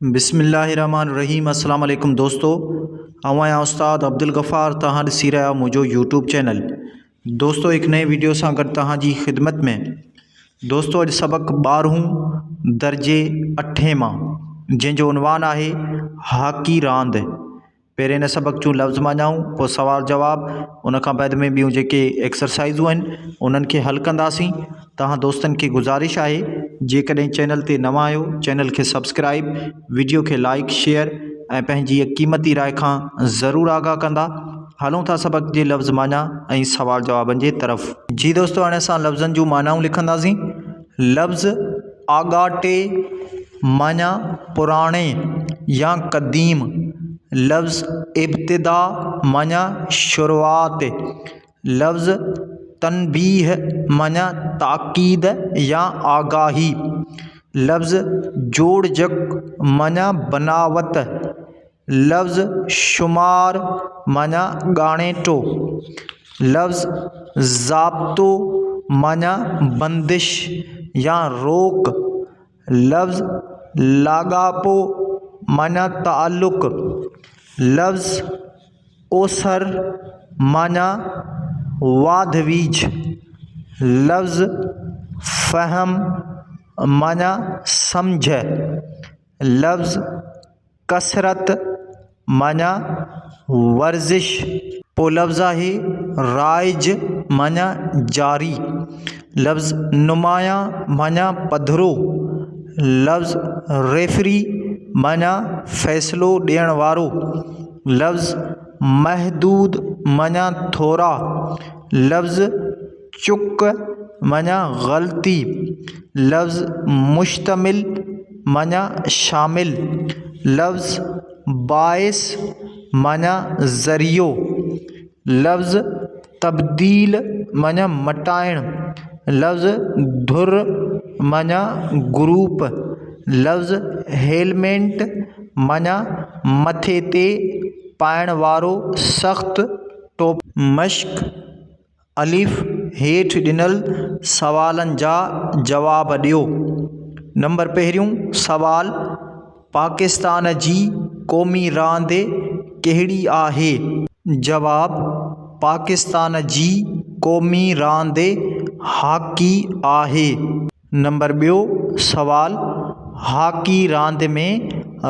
بسم الله الرحمن الرحيم السلام عليڪم دوستو آئون آهيان استاد عبدالغفار توهان ڏسي رهيا آهيو منهنجو يوٽيوب چينل دوستو هڪ نئين ويڊيو سان گڏ توهان جي خدمت ۾ دوستو اڄ سبق ٻارهون درجي اٺين مان جنهن جو عنوان آهي هاڪي راند پهرين هن سبق جون لفظ معنائون پوء سوال جواب ان کان بعد ۾ ٻيون جيڪي ايڪسرسائزون آهن انهن کي حل ڪنداسين توهان دوستن کي گذارش آهي جيڪڏهن چينل تي نوان آهيو چينل کي سبسڪرائب ويڊيو کي لائڪ شيئر ۽ پنهنجي قيمتي راء کان ضرور آگاهه ڪندا هلون ٿا سبق جي لفظ معنيٰ ۽ سوال جوابن جي طرف. جي دوستو هاڻي اسان لفظن جون معنائون لکنداسين لفظ آڳاٽي معنيٰ پراڻي يا قديم، لفظ ابتدا معنيٰ شروعات، لفظ تنبيهه معنيٰ تاڪيد يا آگاهي، لفظ جوڙجڪ معنيٰ بناوت، لفظ شمار معنيٰ ڳاڻيٽو، لفظ ضابطو معنيٰ بندش يا روڪ، لفظ لاڳاپو معنيٰ تعلق، لفظ اوسر معنيٰ واڌ ويجهه، لفظ فهم معنيٰ سمجهه، لفظ ڪسرت معنيٰ ورزش. پوء لفظ آهي رائج معنيٰ جاري. لفظ نمايان معنيٰ پڌرو. لفظ ريفري معنيٰ فيصلو ڏيڻ وارو. لفظ محدود معنيٰ ٿورا. لفظ چڪ معنيٰ غلطي. لفظ مشتمل معنيٰ شامل. لفظ باعث معنيٰ ذريعو. لفظ تبديل معنيٰ مٽائڻ. لفظ ڌر معنيٰ گروپ. لفظ هيلمينٽ معنيٰ مٿي تي پائڻ وارو سخت ٽوپو. مشق الف، هيٺ ڏنل سوالن جا جواب ڏيو. نمبر پهريون سوال، پاڪستان جي قومي راند ڪهڙي آهي؟ جواب، پاڪستان جي قومي راند هاڪي آهي. نمبر ٻيو سوال، هاڪي راند ۾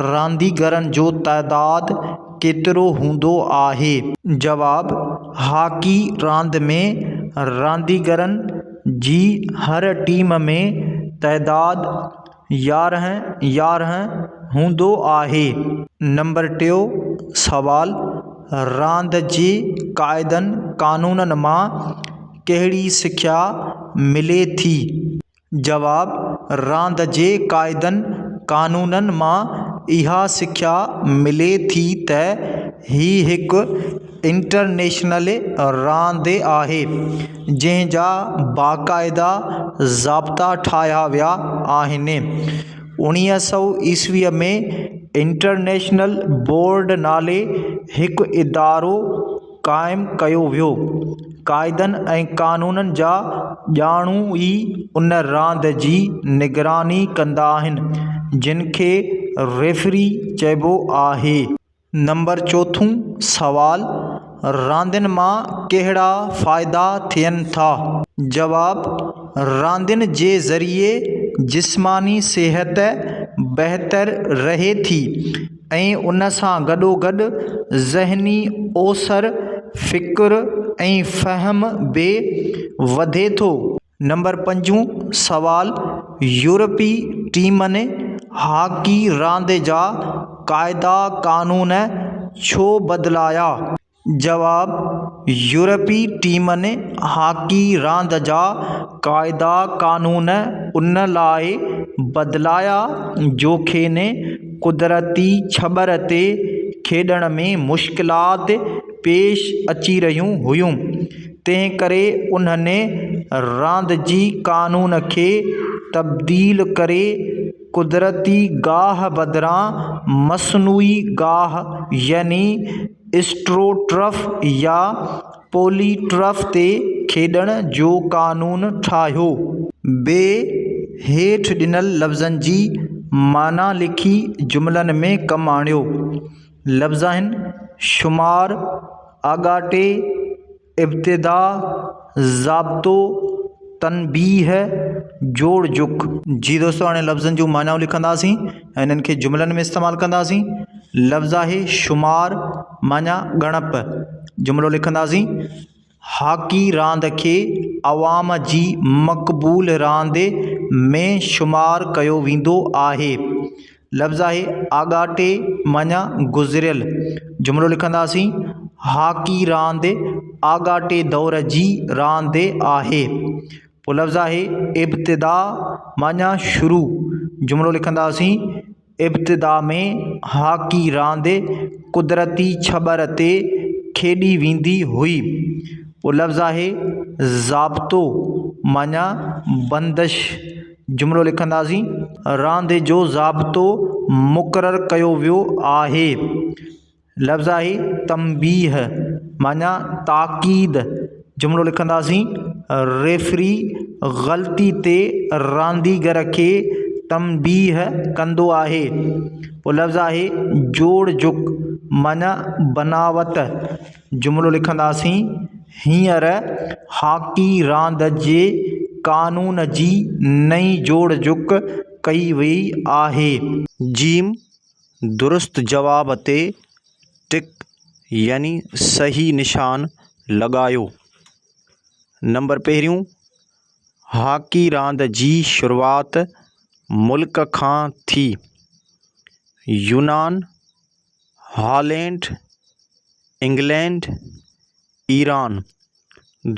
رانديگرن جو تعداد ڪيترو هوندو آهي؟ جواب، هاڪي راند ۾ رانديگرن جي هر ٽيم ۾ تعداد 11 11 هوندو آهي. نمبر ٽيو سوال، راند جي قاعدن قانونن مان ڪهڙي سکيا ملي ٿي؟ جواب، راند جي قاعدن قانونن مان اها سکيا ملي ٿي ته هي هڪ انٽرنيشنل راند آهي، جنهن جا باقاعده ضابطا ٺاهيا ويا آهن. 1900 عيسويء ۾ انٽرنيشنل بورڊ نالي هڪ ادارو قائم ڪيو ويو. قاعدن ۽ قانونن جا ڄاڻو ئي ان راند جي نگراني ڪندا آهن، جن کي ريفري چئبو آهي. نمبر چوٿون سوال، راندين مان ڪهڙا فائدا ٿين ٿا؟ جواب، راندين جي ذريعي جسماني صحت بهتر رهي ٿي ۽ ان سان گڏوگڏ ذهني اوسر، فڪر ۽ فهم به وڌي ٿو. نمبر پنجون سوال، يورپي ٽيمن هاڪي راند جا قاعدا قانون ڇو بدلايا؟ جواب، يورپي ٽيمن هاڪي راند جا قاعدا قانون ان لاء بدلايا جو کين قدرتي ڇٻر تي کيڏڻ ۾ مشڪلات پيش اچي رهيون هيون، تنهن ڪري انهن راند جي قانون کي تبديل ڪري قدرتي گاهه بدران مصنوعي گاهه يعني اسٽروٽرف يا پولي ٽرف تي کيڏڻ جو قانون ٺاهيو. بي، هيٺ ڏنل لفظن جي معنيٰ لکي جملن ۾ ڪم آڻيو. لفظ آهن، شمار، آڳاٽي، ابتدا، ضابطو، تنبيهه، جوڙجڪ. جي دوستو هاڻي لفظن جون معنائون لکنداسين ۽ انهن کي جملن ۾ استعمال ڪنداسين. لفظ آهي شمار معنيٰ ڳڻپ. جملو لکنداسين، هاڪي راند کي عوام جي مقبول راند ۾ شمار ڪيو ويندو آهي. لفظ آهي آڳاٽي معنيٰ گذريل. جملو لکنداسين، هاڪي راند آڳاٽي دور جي راند آهي. پوء لفظ آهي ابتدا معنيٰ شروع. جملو لکنداسين، ابتدا ۾ هاڪي راند قدرتي ڇٻر تي کيڏي ويندي هئي. پوء لفظ آهي ضابطو معنيٰ بندش. جملو لکنداسين، راند جو ضابطو مقرر ڪيو ويو آهي. لفظ آهي تنبيهه معنيٰ تاڪيد. جملو لکنداسين، ريفري غلطي تي رانديگر کي تنبيهه ڪندو آهي. پوء لفظ آهي جوڙجڪ معنيٰ بناوت. جملو لکنداسين، هينئر هاڪي راند جي قانون جي نئين جوڙجڪ ڪئي وئي آهي. جيم درست جواب تي ٽڪ يعني صحيح نشان لڳايو. نمبر پهريون، هاڪي راند جي شروعات ملڪ کان ٿي. يونان، هالينڊ، انگلينڊ، ايران.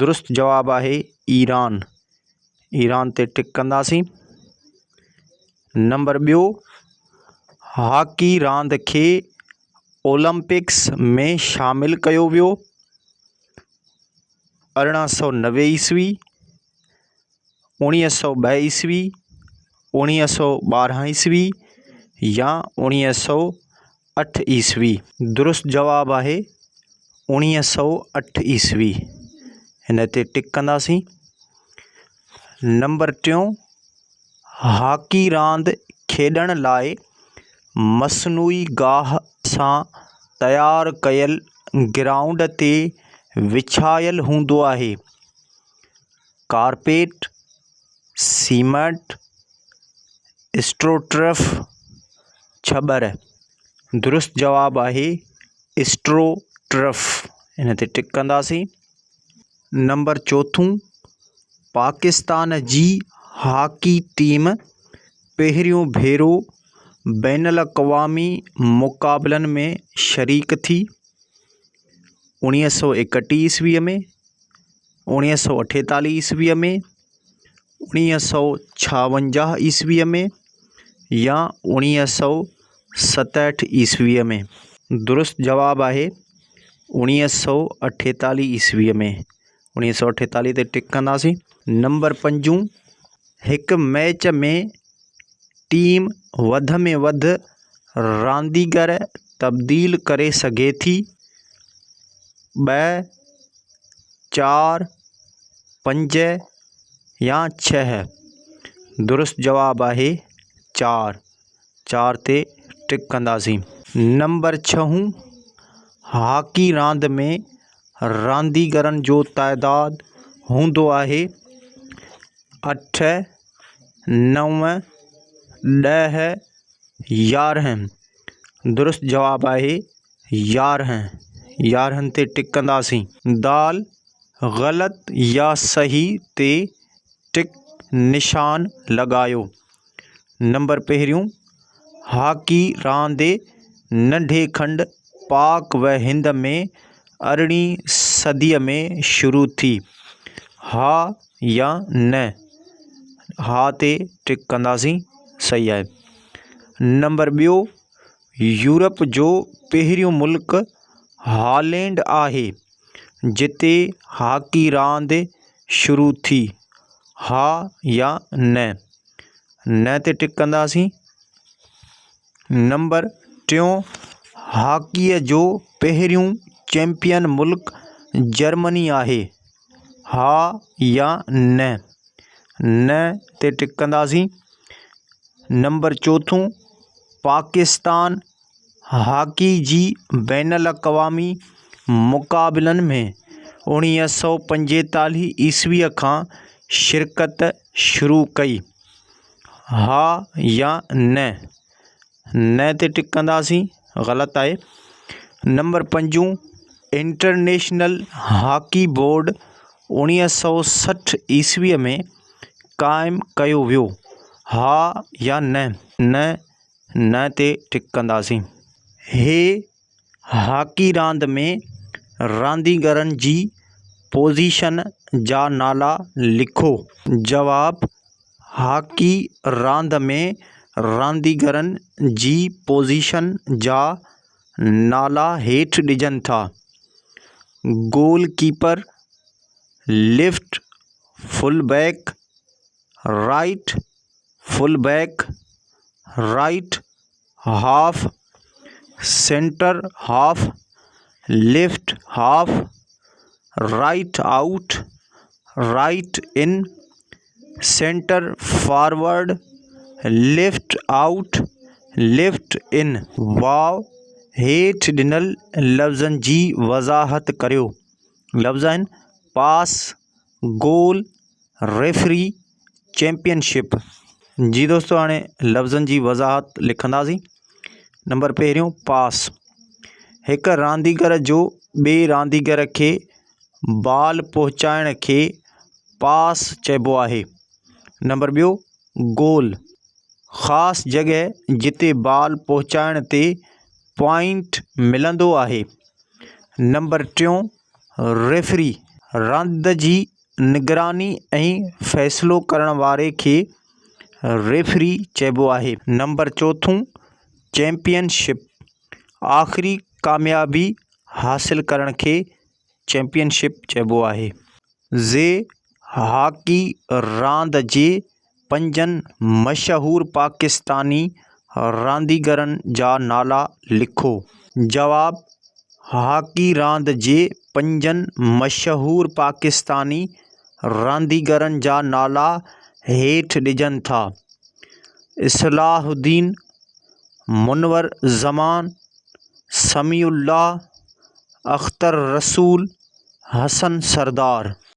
درست جواب آهي ايران. ايران تي ٽڪ ڪنداسين. نمبر ٻيو، هاڪي راند کي اولمپڪس ۾ شامل ڪيو ويو. 1890 عيسوي، 1902 عيسوي، 1912 عيسوي يا 1908 عيسوي. درست جواب آهي 1908 عيسوي. هن تي ٽڪ ڪنداسين. نمبر ٽيون، هاڪي راند کيڏڻ لاء مصنوعي گاهه سان تيار ڪيل گرائونڊ تي وڇايل هوندو آهي. ڪارپيٽ، سيمينٽ، اسٽروٽرف، ڇٻر. درست جواب آهي اسٽروٽرف. ان تي ٽڪ ڪنداسين. نمبر چوٿون، پاڪستان جي هاڪي ٽيم پهريون ڀيرو بين الاقوامي مقابلن ۾ شريڪ ٿي. 1931 عيسويء ۾، 1948 عيسويء ۾، 1956 عيسويء ۾ يا 1967 عيسويء ۾. درست جواب آهي 1948 عيسويء ۾. 1948 تي ٽڪ ڪنداسين. نمبر پنجون، هڪ ميچ ۾ ٽيم وڌ ۾ وڌ رانديگر تبديل ڪري سگهي ٿي. ٻه، چار، پنج يا ڇهه. درست جواب آهي چار. چار تي ٽڪ ڪنداسين. نمبر ڇهون، هاڪي راند ۾ رانديگرن جو تعداد هوندو آهي اٺ، نو، ڏهه، يارهن. درست جواب آهي يارهن. يارهن تي ٽڪ ڪنداسين. دال غلط يا صحيح تي ٽڪ نشان لڳايو. نمبر پهريون، هاڪي راند ننڍي کنڊ پاڪ و هند ۾ ارڙهين صديء ۾ شروع ٿي. ها يا نه؟ ها تي ٽڪ ڪنداسين صحيح آهي. نمبر ٻيو، يورپ جو پهريون ملڪ هالينڊ آهي جتي هاڪي راند شروع ٿي. ها يا نه؟ نه تي ٽڪ ڪنداسين. نمبر ٽيون، هاڪيء جو پهريون چيمپيئن ملڪ جرمني آهي. ها يا نه؟ نه تي ٽڪ ڪنداسين. نمبر چوٿون، پاڪستان هاڪي جي بين الاقوامي مقابلن ۾ 1945 عيسويء کان شرڪت شروع ڪئي. ها يا نه؟ نه تي ٽڪ ڪنداسين غلط آهي. نمبر پنجون، انٽرنيشنل هاڪي بورڊ 1960 عيسويء ۾ قائم ڪيو ويو. ها يا نه؟ نه، نه تي ٽڪ ڪنداسين. هي هاڪي راند ۾ رانديگرن جي پوزيشن جا نالا لکو. جواب، هاڪي راند ۾ رانديگرن جي پوزيشن جا نالا هيٺ ڏجن ٿا. Goalkeeper, left full back, right full back, right half, centre half, left half, right out, right in, centre forward, left out, left in. واء هيٺ ڏنل لفظن جي وضاحت ڪريو. لفظ آهن، پاس، گول، ريفري، چيمپئن شپ. جي دوستو هاڻي لفظن جي وضاحت لکنداسين. نمبر پهريون پاس، هڪ رانديگر جو ٻئي رانديگر کي بال پهچائڻ کي پاس چئبو آهي. نمبر ٻيو گول، خاص جڳهه جتي بال پهچائڻ تي پوائنٽ ملندو آهي. نمبر ٽيون ريفري، راند جي نگراني ۽ فيصلو ڪرڻ واري کي ريفري چئبو آهي. نمبر چوٿون چيمپئن شپ، آخري ڪاميابي حاصل ڪرڻ کي چيمپئن شپ چئبو آهي. زي هاڪي راند جي پنجن مشهور پاڪستاني رانديگرن جا نالا لکو. جواب، هاڪي راند جي پنجن مشهور پاڪستاني رانديگرن جا نالا هيٺ ڏجن ٿا. اصلاح الدين، منور زمان، سميع الله، اختر رسول، حسن سردار.